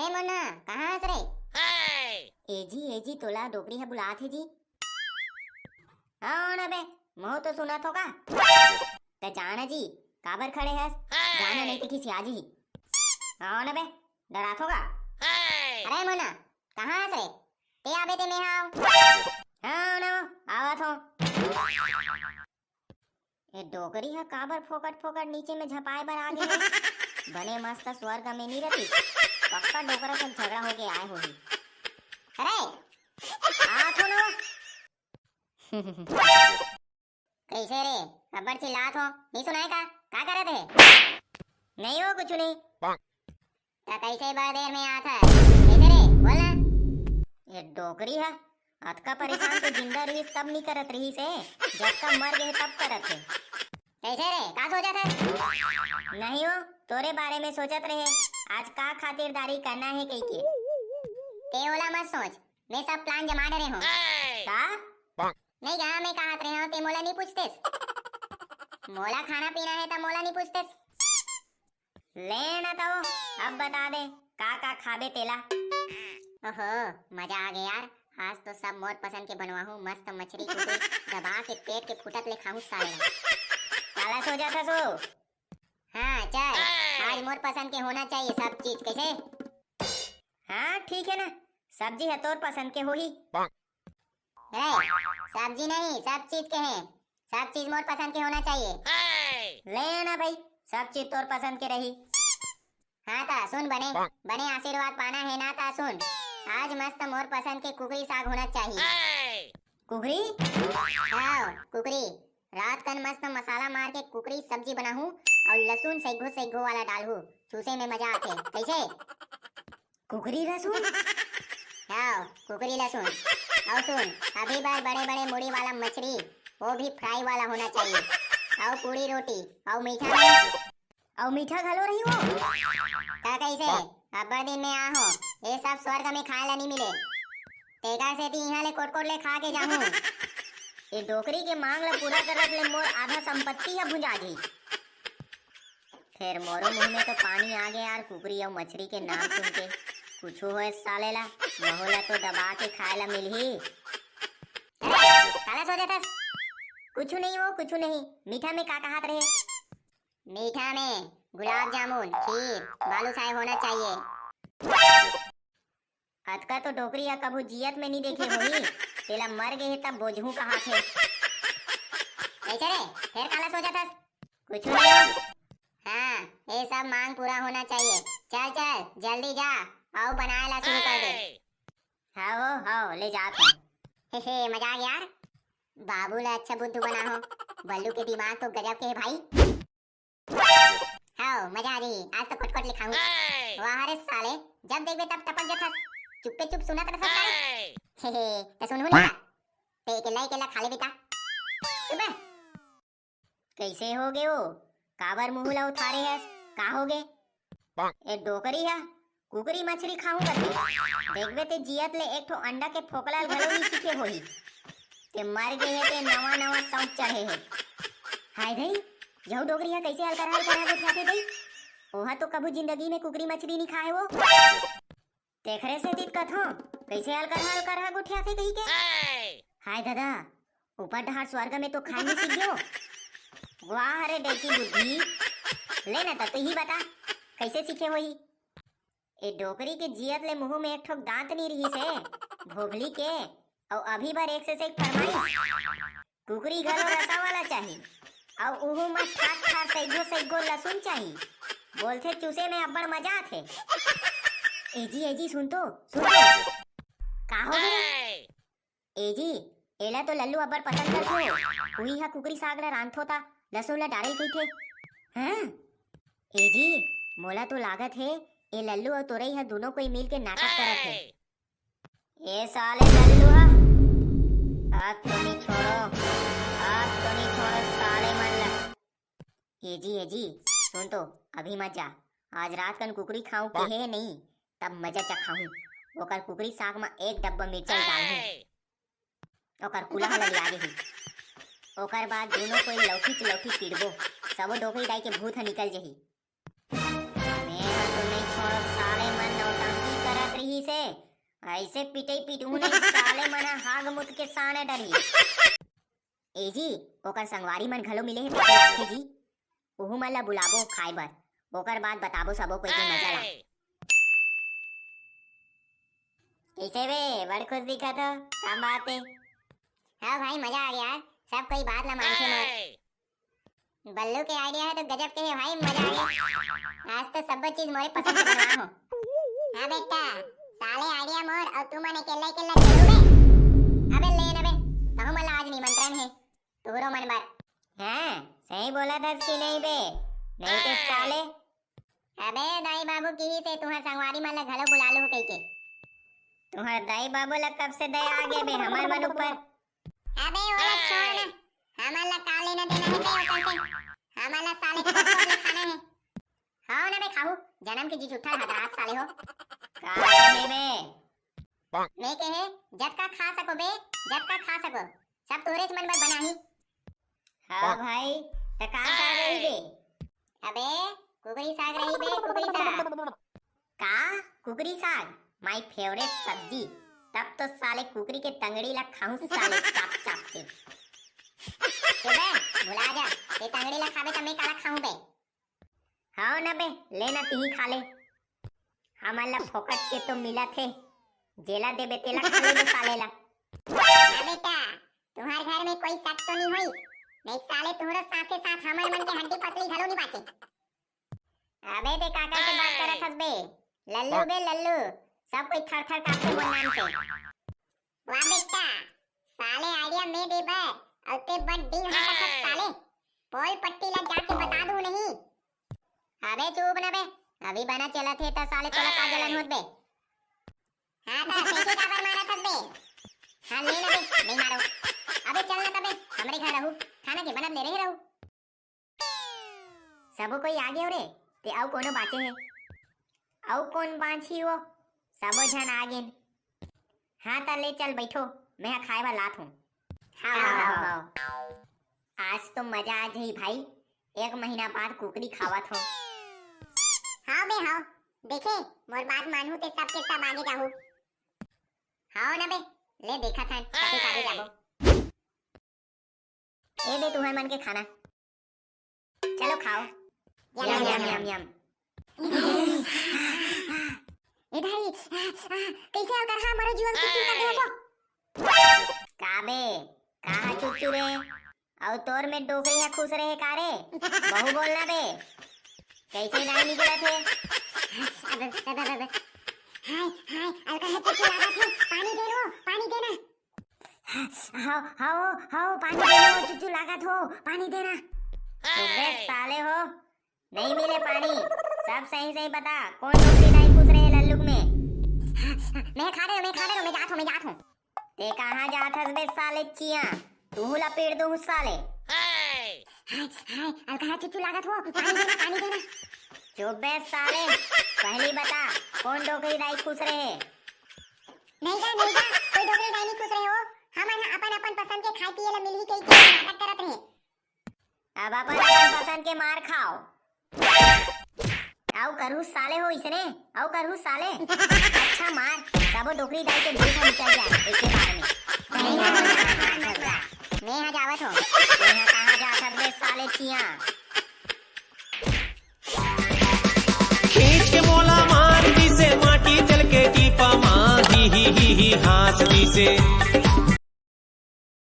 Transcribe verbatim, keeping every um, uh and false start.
ए मोना, कहाँ हस रे? ए जी, ए जी, तोला डोकरी ह बुलात हे जी। हाँ ना बे, महू तो सुनत हो का? त जाना जी, काबर खड़े हस? जाना नहीं तो किसी आ जी। हाँ ना बे, डरात हो का? अरे मोना, कहाँ हस रे? ते आबे ते मैं आव। हाँ ना, आवत हो। ए डोकरी ह काबर फोकट फोकट नीचे में झपाए बर आ गे हे? बने मस्त स्वर्ग में नी रहिस, पक्का डोकरा से झगड़ा होके आए होही। अरे, आत हो ना। कैसे रे, अब्बड़ चिल्लात हो, नी सुनाय का? का करत हे? नहीं हो, कुछु नहीं। त कैसे बड़ देर में आत हे? कैसे रे? बोल ना। ए डोकरी ह, अतका परेशान तो जिंदा रहिस तब नी करत रहिस हे, जतका मर गे तब करत हे। कैसे रे? का सोचत हे? नहीं हो, तोरे बारे में सोचत रहे, आज का खातिरदारी करना हे कहिके। ते ओला मत सोच, मैं सब plan जमा डरे हूँ। का? नहीं गा, मैं कहत रहे हूँ, ते मोला नहीं पूछतेस। मोला खाना पीना हे त मोला नहीं पूछतेस। ले ना तो, अब बता दे, का का खाबे तेला। ओहो, मजा आ गया यार, आज तो सब मोर पसंद के बनवाहूँ, मस्त मछरी कुकरी दबा के पेट के फुटत ले खाहूँ साले ला। काला सोचत हस ओ? हाँ चल, आज मोर पसंद के होना चाहिए सब चीज। कैसे? हाँ ठीक है ना, सब्जी ह तोर पसंद के होही। रे, सब्जी नहीं, सब चीज के हे। सब चीज मोर पसंद के होना चाहिए। ले ना भाई, सब चीज तोर पसंद के रही। हाँ ता सुन बने, बने आशीर्वाद पाना हे ना ता सुन, आज मस्त मोर पसंद के कुकरी साग होना चाहिए। कुकरी? हाँ, कुकरी। रात कन मस्त मसाला मार के कुकरी सब्जी बनाहूँ अउ लसुन सेघो सेघो वाला डालहूँ, चूसे में मजा आथे। कैसे? कुकरी लसुन? हाँ, कुकरी लसुन। अउ सुन, अभी बर बड़े बड़े मुड़ी वाला मछरी, वो भी fry वाला होना चाहिए। अउ पूड़ी रोटी, अउ मीठा में? अउ मीठा घलो रही वो? त कैसे? अब्बड़ दिन में आ हो, ये सब स्वर्ग में खाए ला नहीं मिले। तेकर सेती इहाँ ले कोट-कोट ले खा के जाहूँ। ये डोकरी के मांग ला पूरा करत ले मोर आधा संपत्ति ह भुंजा जाही। फेर मोरो मुंह में तो पानी आ गया यार, कुकरी अउ मछरी के नाम सुन के। कुछु होय साले ला, महू ला तो दबा के खाए ला मिलही। अरे, काला सोचत हस? कुछु नहीं वो, कुछु नहीं। मीठा में का कहत रहे? मीठा में गुलाब जामुन, खीर, बालूशाही होना चाहिए। अतका तो डोकरी ह कभू जियत में नी देखे होही, तेला मर गे हे तब बोझहूँ कहाथे। कैसे रे? फेर काला सोचत हस? कुछु नहीं। हाँ, ये सब मांग पूरा होना चाहिए। चल चल, जल्दी जा, अउ बनाए ला शुरू कर दे। हाँ हो, हाँ, ले जात हूँ। हे हे, मजा आ गया यार। बाबू ला अच्छा बुद्धू बना हो। बल्लू के दिमाग तो गजब के है भाई। हाँ, मजा आ गई। आज तो कोट-कोट ले खाऊं। वाह रे साले, जब देखबे तब टपक जाथस। चुप्पे चुप सुनत रहत साले। हे हे, त सुनहू ना। ते अकेला अकेला खा ले बेटा। चुप बे। कैसे हो गे वो? काबर मुंह ला उठारे हस? का हो गे? ए डोकरी ह, कुकरी मछरी खाहूं कथे। देखबे ते जियत ले एक ठो अंडा के फोकला ल घलो नी चीखे होही। ते मर गे हे ते नवा नवा शौक चढ़े हे। हाय धई, यहू डोकरी ह कैसे अलकरहा अलकरहा गोठियाथे दई? ओहा तो कभू जिंदगी में कुकरी मछरी नी खाए वो। तेखरे सेती त कथों, कैसे अलकरहा अलकरहा गोठियाथे कहिके। हाय ददा, ऊपर डहार स्वर्ग में तो खाए नी सीख गयो। वाह रे डैकी बुद्धि, ले ना त तू ही बता, कैसे सीखे होही? ए डोकरी के जियत ले मुंह में एक ठोक दांत नी रिहिस हे, भोभली के, अउ अभी बर एक से एक फरमाइश। कुकरी घलो रसा वाला चाही, अउ उहू म ठाक ठाक सैगो सैगो लसुन चाही। बोलथे चूसे में अब्बड़ मजा आथे। ए जी, ए जी, सुन तो, सुन तो। का हो गे? ए जी, एला तो लल्लू अब्बड़ पसंद करथे। उही ह कुकरी साग ला रांधथो ता लसुन ला डारे ल कहिथे। हाँ? ए जी, मोला तो लागत हे, ए लल्लू अउ तोरई ह दूनों कोई मिल के नाटक करत हे। ए साले लल्लू ह, आज तो नी छोड़ो, आज तो नी छोड़ो साले मन ला। ए जी, ए जी, सुन तो, अभी मत जा। आज रात कन कुकरी खाऊं केहे हे नहीं, तब मजा चखाहूं। ओकर कुकरी साग म एक डब्बा मिर्चा डालहूं। ओकर कुलहा ल लिया देही। ओकर बाद दूनों कोई लौठी च लौठी पीटबो, सबो डोकरी दाई के भूत ह निकल जही। मैं ह तो नहीं छोड़ो साले मन नौटंकी से ऐसे पिटई पिटहूँ नहीं, साले मन ह हाग मुत के साने डरही। ए जी, ओकर संगवारी मन घलो मिले हे, देखो जी, उहू मन ला बुलाबो खाए बर, ओकर बाद बताबो सबो कोई के मजा ला। कैसे बे, बड़ खुश दिखत हो, का बात है? हाँ भाई, मजा आ गया यार, सब कोई बात ला मानथे मोर। बल्लू के आइडिया है तो गजब के है भाई, मजा आ गया। आज तो सब चीज मोरे पसंद के बनवा हो। हाँ बेटा, साले आइडिया मोर और तू मन अकेला अकेला खेलू बे। अबे ले न बे, कहूँ मला आज निमंत्रण है तोहरो मन बर। हाँ, सही बोला दस की नहीं बे, नहीं तो साले। अबे दाई बाबू की ही से तुहर संगवारी मन ला घलो बुला लो कहिके। तुहर दाई बाबू ला कब से दया आ गए बे हमर मन ऊपर? अबे ओला छोड़ ना, हमन ला का लेना देना है बे ओकर से? हमन ला साले के बकवास ला खाना है। हाँ ना बे खाहू, जन्म के जी झूठा हदरात साले हो। का कहे बे? मैं कहे, जतका खा सको बे, जतका खा सको, सब तोरेच मन बर बनाही। हाँ भाई, त का साग रही बे? अबे, कुकरी साग रही बे, कुकरी साग। का? कुकरी साग? My favourite सब्जी। तब तो साले कुकरी के तंगड़ी ला खाहूँ साले चाप चाप के। ए बे, भुला जा, ये तंगड़ी ला खाबे त मैं काला खाहूँ बे? हाव न बे, ले न तिही खा ले। हमन ला फोकट के तो मिलत हे, जेला देबे तेला खा लेबे साले ला। हाँ बेटा, तुम्हार घर में कोई शक तो नहीं होई? नहीं साले तुम्हारा साथे साथ हमर मन के हड्डी पसली घलो नहीं बाचे। अबे ते काकर से बात करत हस बे? लल्लू बे लल्लू, सब कोई थर थर कांपथे मोर नाम से। वाह बेटा, साले आइडिया में दे बर, अउ ते बड़ डींग हाकत हस साले। पोल पट्टी ला जाके बता दूं नहीं। अबे चुप ना बे, अभी बना चलत हे त साले तोला का जलन होत बे? हाँ त सही काबर मारत हस बे? हाँ ले ना बे, नहीं मारो। अबे चल ना तबे, हमरे घर रहू, खाना के बनत ले रहे रहू। सबो कोई आ गयो रे, ते अउ कोनो बाचे हे? अउ कोन बांची वो? सबो झन आ गेन। हाँ त ले चल बैठो, मैं ह खाए बर लात हूँ। हाव, हाव, हाव, हाव। हाव। आज तो मजा आ जाही भाई, एक महीना बाद कुकरी खावत हो। हाव बे हाव, देखे मोर बात मानहू ते सब के सब आगे जाहू। हाव ना बे, ले देखत हन, कते आगे जाबो। ए दे तुहर मन के खाना, चलो खाओ। यम, यम, यम, यम, यम। ए दाई, आ, आ, कैसे हो करहा मरो जीवन की कर दे हो? का बे, कहा चुचू रे? अउ तोर में डोकरी ह खुश रहे का रे? बहू बोलना बे, कैसे दाई निकलत हे? अब, अब, अब, अब। हाय, हाय, अलका है चुचू लागत है, पानी दे लो, पानी देना। हाव, हाव, हाव, पानी दे लो, चुचू लागत हो, पानी देना। अबे साले हो, नहीं मिले पानी। सब सही सही बता, कोन डोकरी दाई खुश रहे लल्लुक में? मैं खा रहे हो, मैं खा रहे हो, मैं जात हूँ, मैं जात हूँ। ते कहाँ जात हस बे साले चिया? तुहू ला पीट दूँ साले। हाय, हाय, अलका चुचू लागत हो, पानी देना, पानी देना। चुप बे साले, पहली बता, कोन डोकरी दाई खुश रहे? नहीं गा, नहीं गा, कोई डोकरी दाई नहीं खुश रहे हो। हमन ह अपन अपन पसंद के खाए पिए ला मिलही कहिके नाटक करत रहे। अब अपन अपन पसंद के मार खाओ। अउ करहू साले हो इसने, अउ करहू साले। अच्छा मार, सबो डोकरी दाई के भूत ह निकल जाए एके बार में। नहीं, नहीं, नहीं, नहीं, नहीं। मैं ह जावत हो। मैं ह कहाँ जात हस बे साले चिया? खींच के मोला मार दिसे, माटी तेल के टीपा मा ही, ही, ही, ही, हाँस दिसे।